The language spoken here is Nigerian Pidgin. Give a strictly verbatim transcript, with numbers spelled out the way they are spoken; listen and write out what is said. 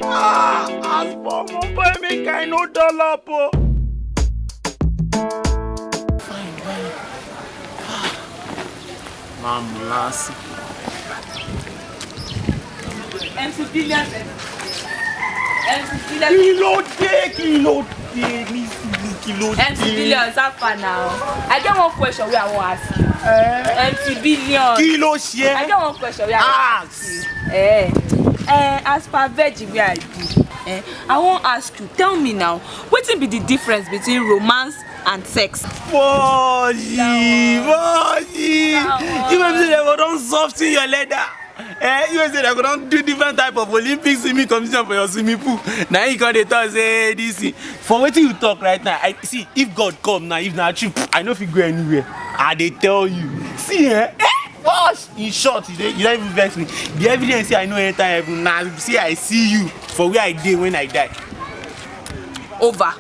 Ah, as for my boy, make I no dull up o. Fine, fine. Mamu lasi. M C Billions. M C Billions. Kí ló dé, kí ló dé, ní sùúrù, kí ló dé. M C Billions, how far now? I get one question wey I wan ask you. M C Billions. Kí ló ṣe I ẹ́? get one question wey I wan ask Ask. you. Eh, eh, as per virgin wey I be, eh, I wan ask you, tell me now, wetin be the difference between romance and sex? Bọ́ọ̀lì, bọ́ọ̀lì. Come on. You know say dem go don soften your leather. Eh, you know say dem go don do different type of Olympic swimming competition for your swimming pool. Na you come dey talk say this thing. For wetin you talk right now, I see if God come now, if na true, I no fit go anywhere. I dey tell you. See, eh? Eh? Wash. In short, you dey, you don even vex me. The evidence say I no enter heaven na say I see you for where I dey when I die. Over.